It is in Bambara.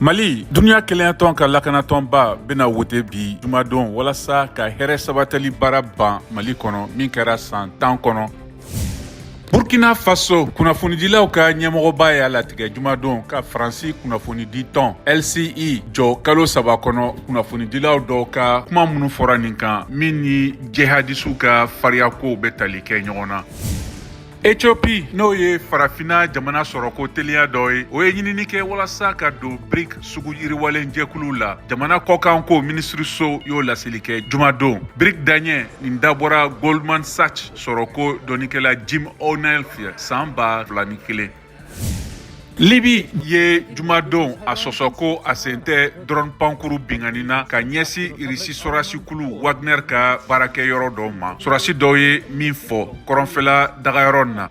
Mali, duniya kelenyatɔn ka lakanatɔnba bɛna wote bi jumadon walasa ka hɛrɛ sabatili baara ban Mali kɔnɔ min kɛra san 10 kɔnɔ. Burkina Faso kunnafonidilaw ka ɲɛmɔgɔba y'a latigɛ jumadon ka Faransi kunnafoniditɔn LCI jɔ kalo 3 kɔnɔ, kunnafonidilaw dɔw ka kuma minnu fɔra nin kan min ni jihadisiw ka fariyakow bɛ tali kɛ ɲɔgɔn na. Ethiopie, n'o ye farafina jamana sɔrɔko teliya dɔ ye, o ye ɲinini kɛ walasa ka don BRIC sugu yiriwalen jɛkulu la. Jamana kɔkanko minisiriso y'o laseli kɛ jumadon. BRIC daɲɛ nin dabɔra Goldman Sachs sɔrɔko dɔnnikɛla Jim O'Neill fɛ san 2001. Libi ye jumadon a sɔsɔ ko a sen tɛ drone pankuru binkanni na ka ɲɛsin Irisi sɔrɔdasikulu Wagner ka baarakɛyɔrɔ dɔw ma, sɔrɔdasi dɔw ye min fɔ kɔrɔnfɛla dagayɔrɔ na.